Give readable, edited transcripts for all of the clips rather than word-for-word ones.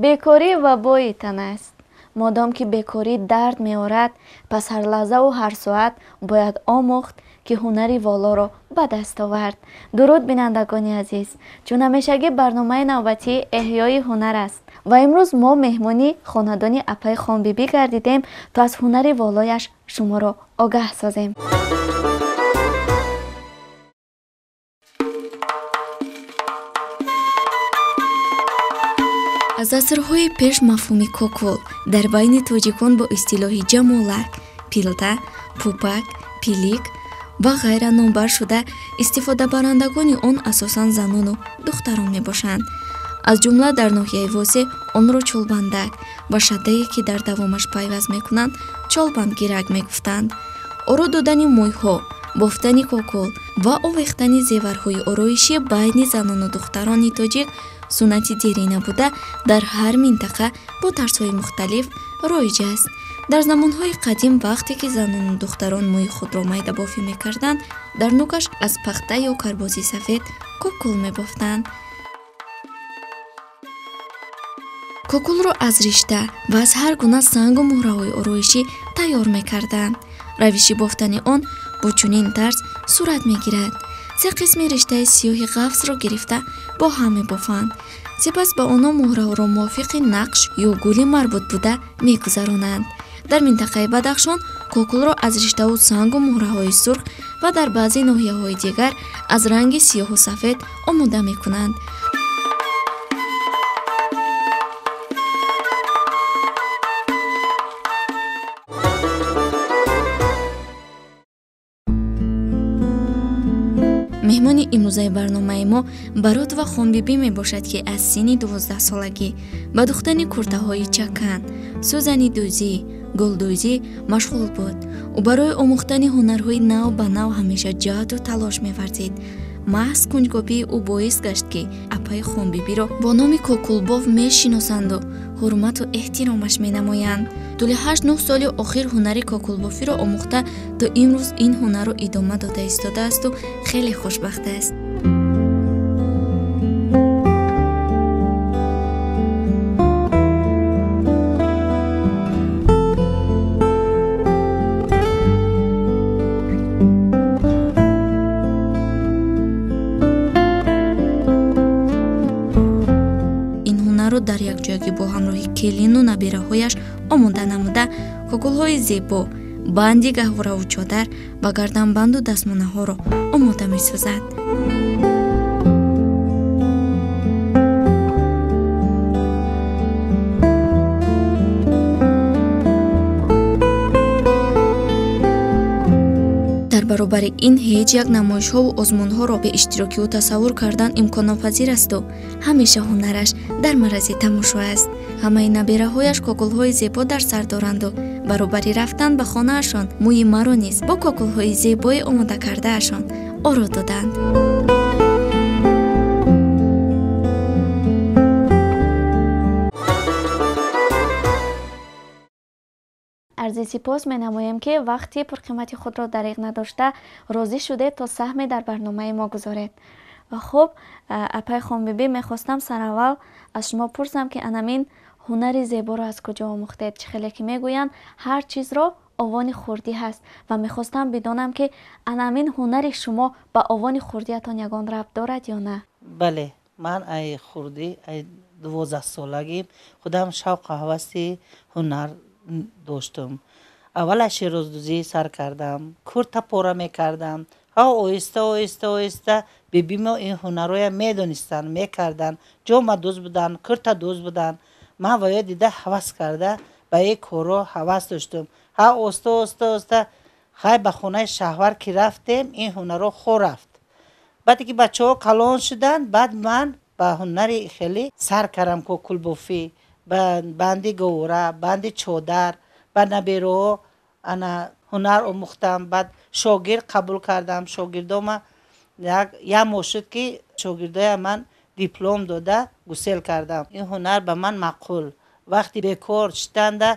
Бекорӣ вабои тан аст. Модом ки бекорӣ дард меорад, пас ҳар лаҳзаву ҳар соат бояд омӯхт, ки ҳунари волоро ба даст овард. Дуруд, бинандагони азиз! Чун ҳамешагӣ барномаи навбатии эҳёи ҳунар аст ва имрӯз мо меҳмони хонадони апаи Хонбибӣ гардидем, то аз ҳунари волояш шуморо огаҳ созем. Аз асрҳои пеш мафҳуми кокул дар байни тоҷикон бо истилоҳи ҷамолак, пилта, пупак, пилик ва ғайра номбар шуда, истифодабарандагони он асосан занону духтарон мебошанд. Аз ҷумла дар ноҳияи Восеъ онро чолбандак ва шаддае, ки дар давомаш пайваст мекунанд, чолбандгирак мегуфтанд. Оро додани мӯйҳо, бофтани кокул ва овехтани зеварҳои ороишӣ байни занону духтарони тоҷик суннати дерина буда, дар ҳар минтақа бо тарзҳои мухталиф роиҷ аст. Дар замонҳои қадим, вақте ки занону духтарон мӯи худро майдабофӣ мекарданд, дар нукаш аз пахта ё карбози сафед кокул мебофтанд. Кокулро аз ришта ва аз ҳар гуна сангу муҳраҳои ороишӣ тайёр мекарданд. Равиши бофтани он бо чунин тарз сурат мегирад. Се қисми риштаи сиёҳи ғафсро гирифта бо ҳам мебофанд. Сипас ба онҳо муҳраҳоро мувофиқи нақш ё гули марбут буда мегузаронанд. Дар минтақаи Бадахшон кокулро аз риштаву сангу муҳраҳои сурх ва дар баъзе ноҳияҳои дигар аз ранги сиёҳу сафед омода мекунанд. Меҳмони имрӯзаи барномаи мо Баротова Хонбибӣ мебошад, ки аз синни 12-солагӣ ба духтани куртаҳои чакан, сӯзанидӯзӣ, гулдӯзӣ машғул буд. Ӯ барои омӯхтани ҳунарҳои нав ба нав ҳамеша ҷаҳду талош меварзид. Маҳз кунҷкобии ӯ боис гашт, ки апаи Хонбибиро бо номи Кокулбоф мешиносанду ҳурмату эҳтиромаш менамоянд. Тӯли 8-9 соли охир ҳунари кокулбофиро омӯхта, то имрӯз ин ҳунарро идома дода истодаасту хеле хушбахт аст. Дар якҷоягӣ бо ҳамроҳи келину набираҳояш омода намуда, кокулҳои зебо, банди гаҳвораву чодар ва гарданбанду дастмонаҳоро омода месозад. Дар баробари ин ҳеҷ як намоишҳову озмунҳоро бе иштироки ӯ тасаввур кардан имконнопазир асту ҳамеша ҳунараш дар маррази тамошо аст. Ҳамаи набираҳояш кокулҳои зебо дар сар доранду баробари рафтан ба хонаашон мӯи маро низ бо кокулҳои зебои омода кардаашон оро доданд. Арзи сипос менамоем, ки вақти пурқимати худро дариғ надошта розӣ шудед, то саҳме дар барномаи мо гузоред. Ва хуб, апаи Хонбибӣ, мехостам сараввал аз шумо пурсам, ки анамин ҳунари зеборо аз куҷо омӯхтед? Чӣ хеле ки мегӯянд, ҳар чизро овони хурдӣ ҳаст ва мехостам бидонам, ки анамин ҳунари шумо ба овони хурдиятон ягон рабт дорад ё на? Бале, ман ай хурдӣ, ай 12-солагӣ худам шавқу ҳаваси ҳунар доштам. Аввал аз шероздӯзӣ сар кардам, курта пора мекардам. Ҳа, оҳиста оҳиста оҳиста бибимо ин ҳунарҳоя медонистанд, мекарданд, ҷомадӯз буданд, куртадӯз буданд. Ман ва ё дида ҳавас карда ба ин корҳо ҳавас доштам. Ҳа, оҳиста оҳиста оҳиста хай ба хонаи шаҳвар ки рафтем, ин ҳунарҳо хо рафт. Баъде ки бачаҳо калон шуданд, баъд ман ба ҳунари хеле сар кардам: кокулбофӣ, банди говора, банди чодар, ба набераҳо ана ҳунар омӯхтам. Баъд шогирд қабул кардам. Шогирдома як моҳ шуд, ки шогирдоя ман диплом дода гусел кардам. Ин ҳунар ба ман маъқул. Вақти бекор шиданда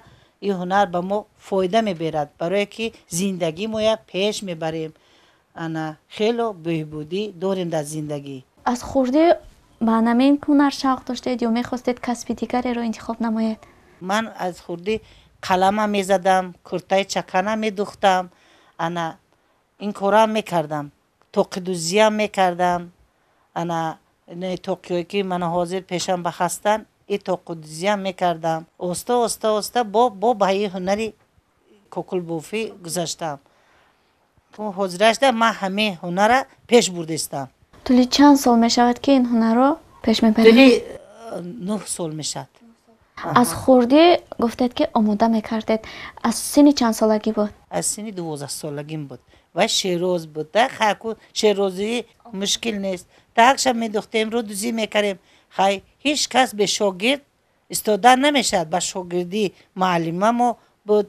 ин ҳунар ба мо фоида меберад, барое ки зиндагӣ моя пеш мебарем. Ана хело беҳбудӣ дорем дар зиндагӣ. Аз хурдӣ Ба ҳамин ҳунар шавқ доштед ё мехостед касби дигареро интихоб намоед? Ман аз хурдӣ қалама мезадам, куртаи чакана медухтам, ана ин корам мекардам, тоқидӯзиам мекардам. Ана тоқиҳое ки мана ҳозир пешам ба ҳастанд, и тоқидӯзиам мекардам. Оста оста оста бо ба ин ҳунари кокулбофӣ гузаштам. Ҳозирашда ман ҳамин ҳунара пеш бурдистам. Тӯли чанд сол мешавад, ки ин ҳунарро пеш мебаред? Тӯли 9 сол мешавад. Аз хурдӣ гуфтед, ки омода мекардед. Аз синни чанд солагӣ буд? Аз синни 12 солагим буд. Ва шероз буд. Хаку шерозӣ мушкил нест. Так шаб медухтем, рӯдӯзӣ мекардем. Хай, ҳеҷ кас бе шогирд истода намешавад. Ба шогирдӣ муаллима мо буд,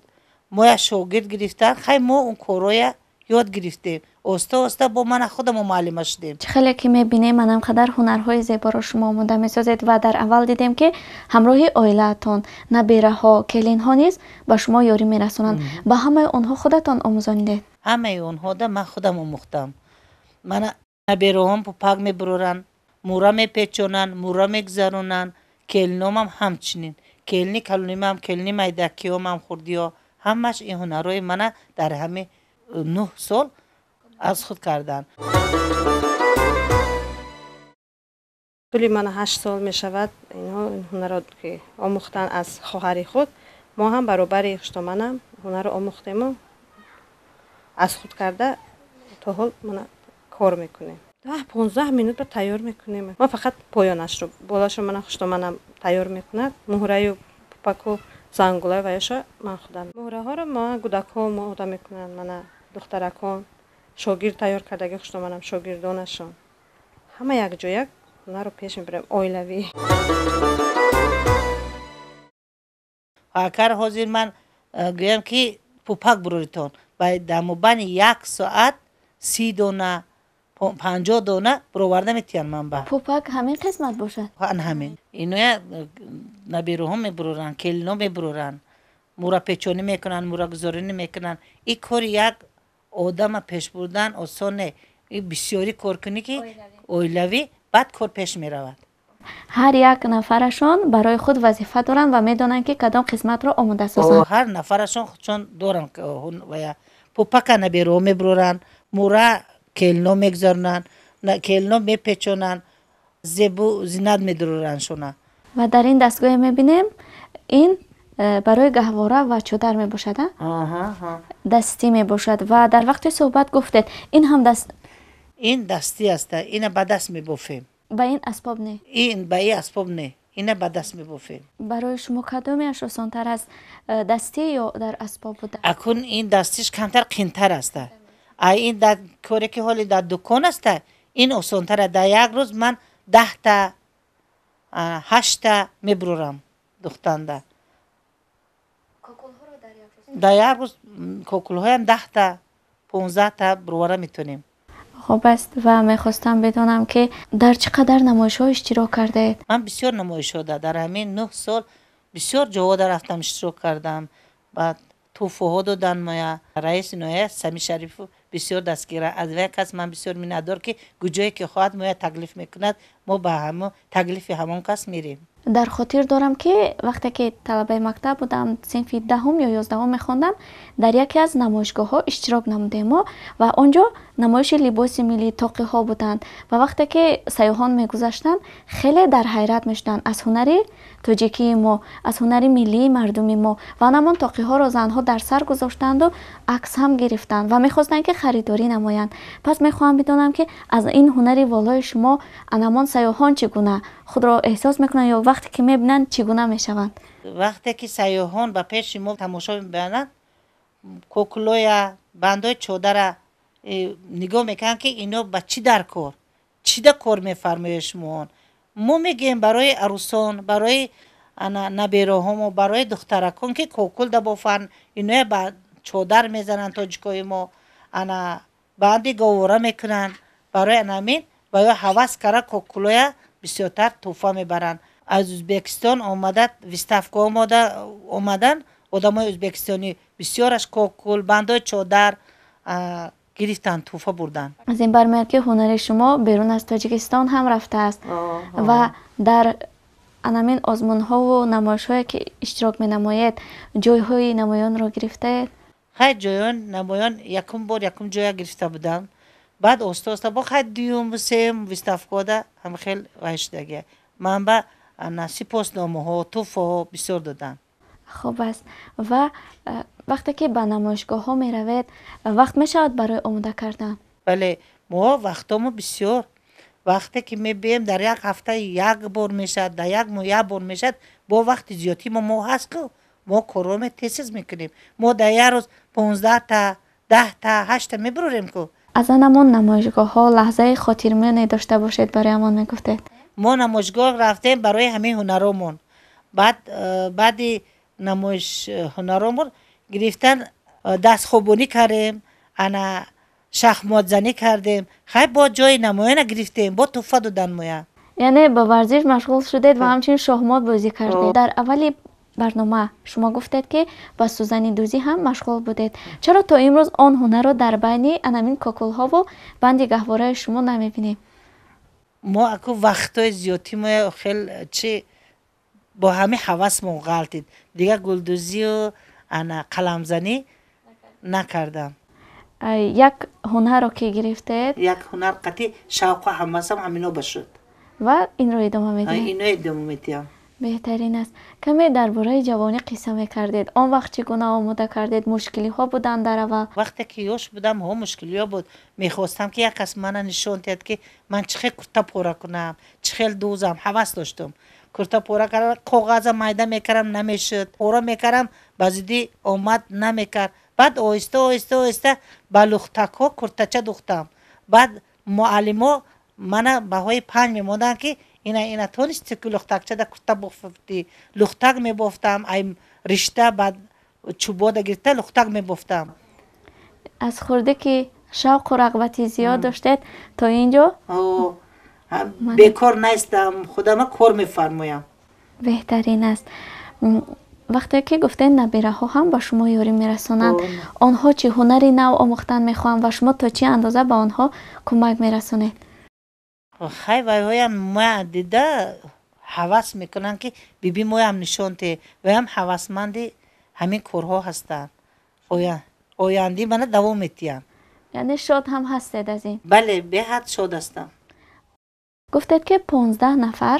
моя шогирд гирифтан. Хай, мо он корҳоя ёд гирифтем. Оста оста бо мана худамо муаллима шудем. Чӣ хеле ки мебинем, манам қадар ҳунарҳои зеборо шумо омода месозед ва дар аввал дидем, ки ҳамроҳи оилаатон набераҳо, келинҳо низ ба шумо ёрӣ мерасонанд. Ба ҳамаи онҳо худатон омӯзонидед? Ҳамаи онҳода ман худам омӯхтам. Мана набераҳом пупак мебуроранд, мура мепечонанд, мура мегузаронанд. Келиномам ҳамчунин, келини калонимам, келини майдакиёмам, хурдиҳо, ҳамаш ин ҳунарҳои мана дар ҳамин 9 сол аз худ карданд. Тӯли мана 8 сол мешавад, инҳо ин ҳунарро ки омӯхтанд аз хоҳари худ, мо ҳам баробари хуштоманам ҳунарро омӯхтему аз худ карда то ҳол мана кор мекунем. 10-15 минут ба тайёр мекунем. Ман фақат поёнашро, болашро мана хуштоманам тайёр мекунад. Муҳраю пупаку зангулай ваяшо ман худам. Муҳраҳоро ма гудакҳо омода мекунанд, мана духтаракон, шогирд тайёр кардаги хуштоманам, шогирдонашон. Ҳама якҷоя ҳунарро пеш мебарем, оилавӣ. Агар ҳозир ман гӯям, ки пупак буроритон, ба дар мобайни як соат 30 дона, 50 дона буроварда метиҳанд ман ба. Пупак ҳамин қисмат бошад? Ан ҳамин. Иноя набераҳо мебуроранд, келино мебуроранд, мурапечонӣ мекунанд, мурагузоронӣ мекунанд. Ин кори як одама пеш бурдан осон не. Ин бисёрӣ кор кунӣ, ки оилавӣ, баъд кор пеш меравад. Ҳар як нафарашон барои худ вазифа доранд ва медонанд, ки кадом қисматро омода созанд. Ҳар нафарашон худшон доранд. Пупака набераҳо мебуроранд, мура келино мегузаронанд, келино мепечонанд, зебу зинат медуроранд шона. Ва дар ин дастгоҳе мебинем, ин барои гаҳвора ва чодар мебошад, дастӣ мебошад. Ва дар вақти суҳбат гуфтед, ин ҳам даст? Ин дастӣ аста, ина ба даст мебофем. Ба ин асбоб не? Ин ба ин асбоб не, ина ба даст мебофем. Барои шумо кадомеаш осонтар аст, дастӣ ё дар асбоб буда? Акун ин дастиш камтар қинтар аста. А ин дар коре ки ҳоли дар дукон аста, ин осонтар. Дар як рӯз ман 10-та, ҳаштта мебурорам духтанда. Дар як рӯз кокулҳоям 10-та, 15-та буровара метавонем. Хуб аст. Ва мехостам бидонам, ки дар чӣ қадар намоишҳо иштирок кардаед? Ман бисёр намоишҳо дар ҳамин 9 сол бисёр ҷоҳо рафтам, иштирок кардам. Баъд тӯҳфаҳо додан моя. Раиси ноҳия Сами Шарифов бисёр дастгира. Аз вай кас ман бисёр миннатдор, ки куҷое ки хоҳад, моя таклиф мекунад, мо ба ҳамо таклифи ҳамон кас мерем. Дар хотир дорам, ки вақте ки талабаи мактаб будам, синфи 10-ум ё 11-ум мехондам, дар яке аз намоишгоҳҳо иштирок намудем мо ва он ҷо намоиши либоси миллӣ, тоқиҳо буданд. Ва вақте ки сайёҳон мегузаштанд, хеле дар ҳайрат мешуданд аз ҳунари тоҷикии мо, аз ҳунари миллии мардуми мо. Ва ҳамон тоқиҳоро занҳо дар сар гузоштанду акс ҳам гирифтанд ва мехостанд, ки харидорӣ намоянд. Пас мехоҳам бидонам, ки аз ин ҳунари волои шумо анамон сайёҳон чӣ гуна худро эҳсос мекунанд ё вақте ки мебинанд, чӣ гуна мешаванд? Вақте ки сайёҳон ба пеши мо тамошо мебаранд, кокулоя, бандои чодара нигоҳ мекунанд, ки ино ба чӣ дар кор, чӣ да кор мефармоед шумоон. Мо мегӯем, барои арӯсон, барои набераҳомо, барои духтаракон, ки кокул дабофанд, иноя ба чодар мезананд тоҷикои мо, ана банди говора мекунанд. Барои анамин ва ё ҳавас кара кокулоя бисёртар тӯҳфа мебаранд. Аз Ӯзбекистон омада, выставка омадан одамои ӯзбекистонӣ, бисёраш кокул, бандои чодар. Гирифтан, туҳфа бурдан. Аз ин бармеояд, ки ҳунари шумо берун аз Тоҷикистон ҳам рафтааст ва дар анамин озмунҳову намоишҳое ки иштирок менамоед, ҷойҳои намоёнро гирифтаед? Хай, ҷойҳои намоён якум бор якум ҷоя гирифта будам. Баъд оста оста бо хай дуюм, сеюм выставкода ҳам хел вай шудагия. Ман ба сипосномаҳо, туҳфаҳо бисёр додам. Хуб аст. Ва вақте ки ба намоишгоҳҳо меравед, вақт мешавад барои омода кардан? Бале, мо вақтомо бисёр. Вақте ки мебием, дар як ҳафта як бор мешавад, дар як моҳ як бор мешавад. Бо вақти зиёдтӣ мо ҳаст ку, мо корҳоро тез мекунем. Мо дар як рӯз 15та, 10та, 8та мебурорем ку. Аз анамон намоишгоҳҳо лаҳзаи хотирмоне дошта бошед, бароямон мегуфтед? Мо намоишгоҳ рафтем барои ҳамин ҳунаромон. Баъди намоиш ҳунаромон гирифтан, дастхобонӣ кардем, ана шахмотзанӣ кардем. Хай, бо ҷои намоёна гирифтем, бо туҳфа додан моя. Яъне ба варзиш машғул шудед ва ҳамчунин шоҳмот бозӣ кардед. Дар аввали барнома шумо гуфтед, ки ба сӯзанидӯзӣ ҳам машғул будед. Чаро то имрӯз он ҳунарро дар байни анамин кокулҳову банди гаҳвораи шумо намебинем? Мо аку вақтҳои зиёдтӣ мо хел чи бо ҳамин ҳавасмон ғалтид. Дигар гулдӯзию ана қаламзанӣ накардам. Як ҳунарро ки гирифтед, як ҳунар қатъи шавқу ҳавасам ҳамино ба шуд. Ва инро идома медиҳед? Ино идома медиҳам. Беҳтарин аст. Каме дар бораи ҷавонӣ қисса мекардед. Он вақт чӣ гуна омода кардед? Мушкилиҳо буданд дар аввал? Вақте ки ёш будам, ҳо, мушкилиҳо буд. Мехостам, ки як кас мана нишон диҳад, ки ман чӣ хел курта пора кунам, чӣ хел дӯзам. Ҳавас доштам. Курта пора кардам, коғаза майда мекардам, намешуд. Пора мекардам, ба зудӣ омад намекард. Баъд оҳиста, оҳиста, оҳиста ба лухтакҳо куртача духтам. Баъд муаллимо мана баҳои 5 мемонданд, ки ина ина тонисти, ки лухтакчада курта бофтӣ. Лухтак мебофтам, ай ришта, баъд чӯбода гирифта лухтак мебофтам. Аз хурдӣ ки шавқу рағбати зиёд доштед, то ин ҷо бекор нестам, худама кор мефармоям. Беҳтарин аст. Вақте ки гуфтед, набираҳо ҳам ба шумо ёрӣ мерасонанд, онҳо чӣ ҳунари нав омӯхтан мехоҳанд ва шумо то чӣ андоза ба онҳо кӯмак мерасонед? Хай, вайҳоям ма дида ҳавас мекунанд, ки биби, моям нишон те. Ваям ҳавасманди ҳамин корҳо ҳастанд, оянди мана давом метиҳанд. Яъне шод ҳам ҳастед аз ин? Бале, беҳад шод ҳастам. Гуфтед, ки 15 нафар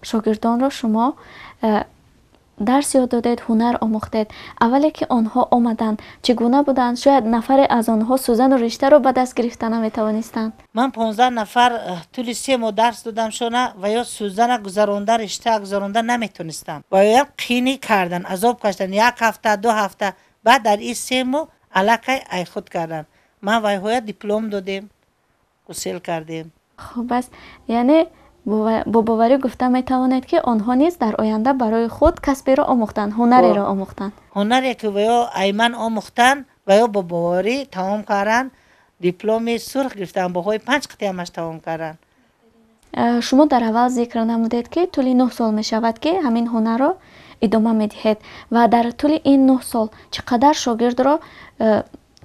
шогирдонро шумо дарс ёд додед, ҳунар омӯхтед. Аввале ки онҳо омаданд, чӣ гуна буданд? Шояд нафаре аз онҳо сӯзану риштаро ба даст гирифта наметавонистанд. Ман 15 нафар тӯли 3 моҳ дарс додам шона, ва ё сӯзана гузаронда, ришта гузаронда наметонистам. Ва ёям қинӣ кардан, азоб кашидан як ҳафта, 2 ҳафта. Баъд дар ин 3 моҳ аллакай айхуд карданд. Ман вайҳоя диплом додем, гусел кардем. Хуб аст. Яъне бо боварӣ гуфта метавонед, ки онҳо низ дар оянда барои худ касберо омӯхтанд, ҳунареро омӯхтанд? Ҳунаре ки ваё айман омӯхтанд, ваё бо боварӣ тамом карданд, дипломи сурх гирифтанд, баҳои 5 қитъамаш тамом карданд. Шумо дар аввал зикр намудед, ки тӯли 9 сол мешавад, ки ҳамин ҳунарро идома медиҳед, ва дар тӯли ин 9 сол чӣ қадар шогирдро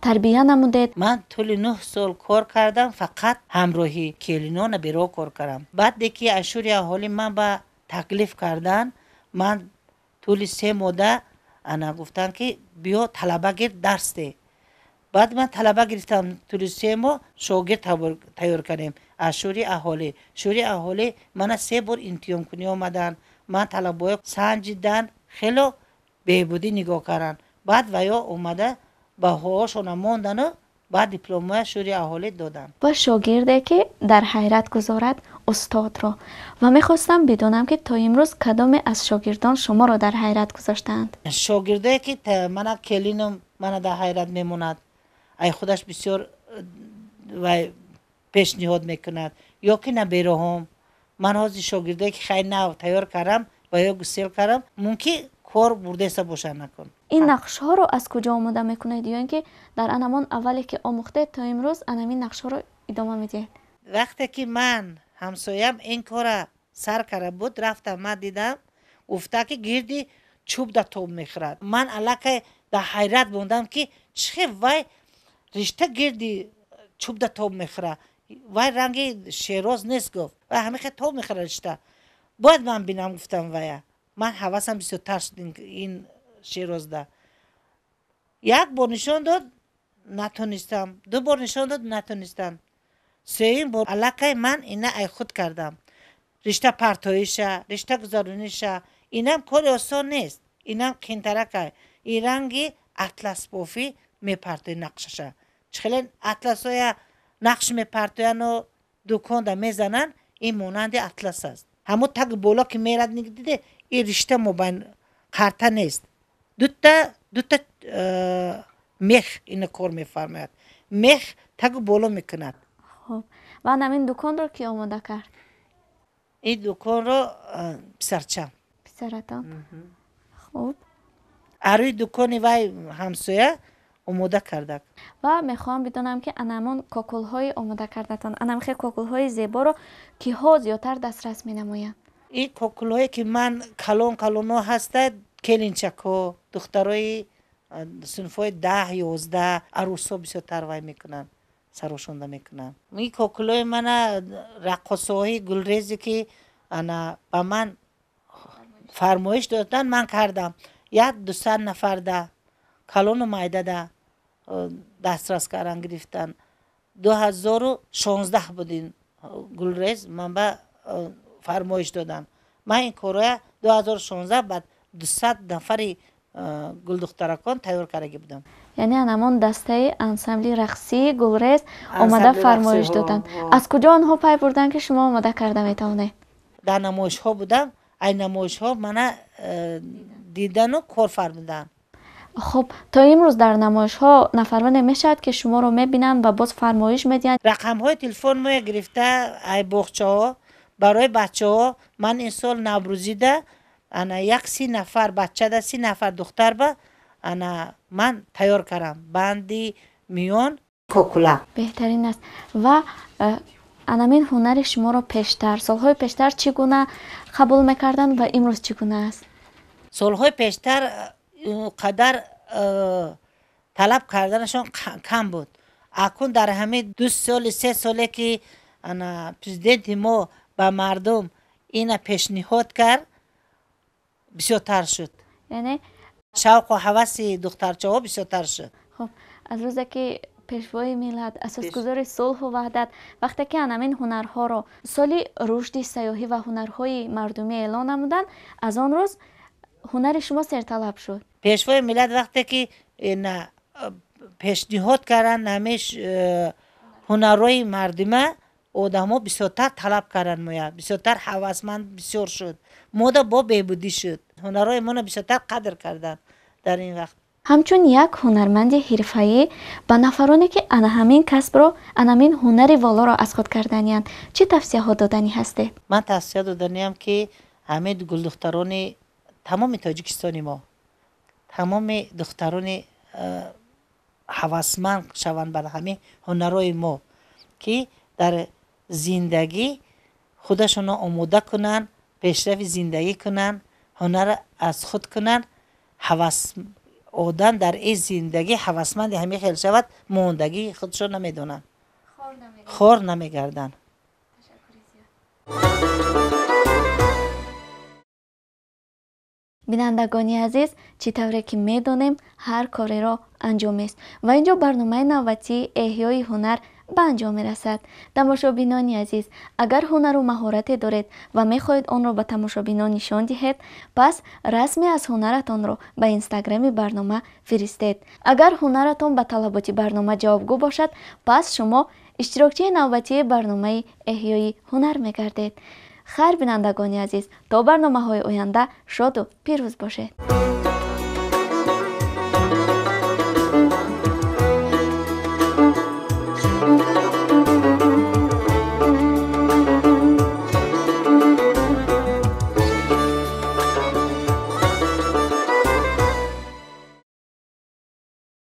тарбия намудед? Ман тӯли 9 сол кор кардам, фақат ҳамроҳи келино, набераҳо кор кардам. Баъде ки ашури аҳолӣ ман ба таклиф кардан, ман тӯли 3 моҳда ана гуфтанд, ки биё, талаба гир, дарс де. Баъд ман талаба гирифтам, тӯли 3 моҳ шогирд тайёр кардем аз шӯри аҳолӣ. Шӯри аҳолӣ мана се бор имтиҳонкунӣ омаданд, ман талабаҳоя санҷидан, хело беҳбудӣ нигоҳ карданд. Баъд ваё омада баҳоҳошона мондану баъд дипломҳоя шӯри аҳолӣ доданд. Ва шогирде ки дар ҳайрат гузорад устодро. Ва мехостам бидонам, ки то имрӯз кадоме аз шогирдон шуморо дар ҳайрат гузоштаанд? Шогирдое ки мана келинам мана дар ҳайрат мемонад, ай худаш бисёр вай пешниҳод мекунад, ё ки набераҳом. Ман ҳозир шогирдое ки хай нав тайёр кардам ва ё гусел кардам, мумкин кор бурдеста бошад, накун. Ин нақшҳоро аз куҷо омода мекунед, ё ин ки дар анамон аввале ки омӯхтед, то имрӯз анамин нақшҳоро идома медиҳед? Вақте ки ман ҳамсоям ин кора сар карда буд, рафтам, ман дидам, гуфта ки гирди чӯб да тоб мехӯрад. Ман аллакай дар ҳайрат мондам, ки чӣ хел вай ришта гирди Чӯбда тоб мехӯра, вай ранги шероз нест, гуфт. Вай ҳамихе тоб мехӯра ришта. Бояд ман бинам, гуфтам вая. Ман ҳавасам бисёртар шуд ин шерозда. Як бор нишон дод, натонистам. Ду бор нишон дод, натонистам. Сеюм бор аллакай ман ина ай худ кардам. Ришта партоиша, ришта гузарониша, инам кори осон нест, инам қинтаракай. Ин ранги атласбофӣ мепартои нақшаша. Чӣ хеле атласоя нақш мепартояну дуконда мезананд, ин монанди атлас аст. Ҳамун таги боло ки мерад, диде, ин ришта мобайн қарта нест. Дута мех ина кор мефармояд. Мех таги боло мекунад. Хуб, ва ҳамин дуконро ки омода кард? Ин дуконро писарчам. Писаратон. Хуб. Арӯи дукони вай ҳамсоя омода кардак. Ва мехоҳам бидонам, ки анамон кокулҳои омода кардатон, анамхе кокулҳои зеборо киҳо зиёдтар дастрас менамоянд? Ин кокулҳое ки ман калон калонҳо ҳастад, келинчакҳо, духтарои синфҳои 10, 11, арӯсҳо бисёртар вай мекунанд, сарошонда мекунанд. Ин кокулҳои мана раққосоҳои гулрезе ки ана ба ман фармоиш доданд, ман кардам. Як дусад нафарда калону майдада дастрас кардан гирифтан. 2016 буд ин гулрез ман ба фармоиш додам. Ман ин корҳоя 2016 баъд 200 нафари гулдухтаракон тайёр кардаги будам. Яъне анамон дастаи ансамбли рақсии гулрез омада фармоиш доданд. Аз куҷо онҳо пай бурданд, ки шумо омода карда метавонед? Дар намоишҳо будам, ай намоишҳо мана дидану кор фармуданд. Хуб, то имрӯз дар намоишҳо нафароне мешавад, ки шуморо мебинанд ва боз фармоиш медиҳанд? Рақамҳои телефон моя гирифта ай боғчаҳо барои бачаҳо. Ман ин сол наврӯзида ана як 30 нафар бачада, 30 нафар духтарба ана ман тайёр кардам банди миён кокула. Беҳтарин аст. Ва анамин ҳунари шуморо пештар, солҳои пештар чӣ гуна қабул мекарданд ва имрӯз чӣ гуна аст? Солҳои пештар қадар талаб карданашон кам буд. Акун дар ҳамин 2 соли, 3 соле ки ана президенти мо ба мардум ина пешниҳод кард, бисёртар шуд. Яъне шавқу ҳаваси духтарчаҳо бисёртар шуд. Хуб, аз рӯзе ки пешвои миллат, асосгузори сулҳу ваҳдат, вақте ки анамин ҳунарҳоро соли рушди сайёҳӣ ва ҳунарҳои мардумӣ эълон намуданд, аз он рӯз ҳунари шумо серталаб шуд. Пешвои миллат вақте ки пешниҳод карданд ҳамеш ҳунарҳои мардума, одамҳо бисёртар талаб карданд моя, бисёртар ҳавасманд бисёр шуд. Мода бо беҳбудӣ шуд. Ҳунарҳои моно бисёртар қадр карданд дар ин вақт. Ҳамчун як ҳунарманди ҳирфаӣ ба нафароне, ки ана ҳамин касбро, ана ҳамин ҳунари волоро аз худ карданианд, чӣ тавсияҳо доданӣ ҳастед? Ман тавсия доданиам, ки ҳамин гулдухтарони тамоми Тоҷикистони мо, тамоми духтарони ҳавасманд шаванд бар ҳамин ҳунарҳои мо, ки дар зиндагӣ худашонро омода кунанд, пешрави зиндагӣ кунанд, ҳунар аз худ кунанд. Ҳавас одам дар ин зиндагӣ ҳавасманди ҳамин хел шавад, мондагии худшон намедонанд, хор намегарданд. Бинандагони азиз, чӣ тавре ки медонем, ҳар кореро анҷомест ва ин ҷо барномаи навбатии эҳёи ҳунар ба анҷом мерасад. Тамошобинони азиз, агар ҳунару маҳорате доред ва мехоҳед онро ба тамошобинон нишон диҳед, пас расме аз ҳунаратонро ба инстаграми барнома фиристед. Агар ҳунаратон ба талаботи барнома ҷавобгӯ бошад, пас шумо иштирокчии навбатии барномаи эҳёи ҳунар мегардед. Хайр, бинандагони азиз, то барномаҳои оянда шоду пирӯз бошед.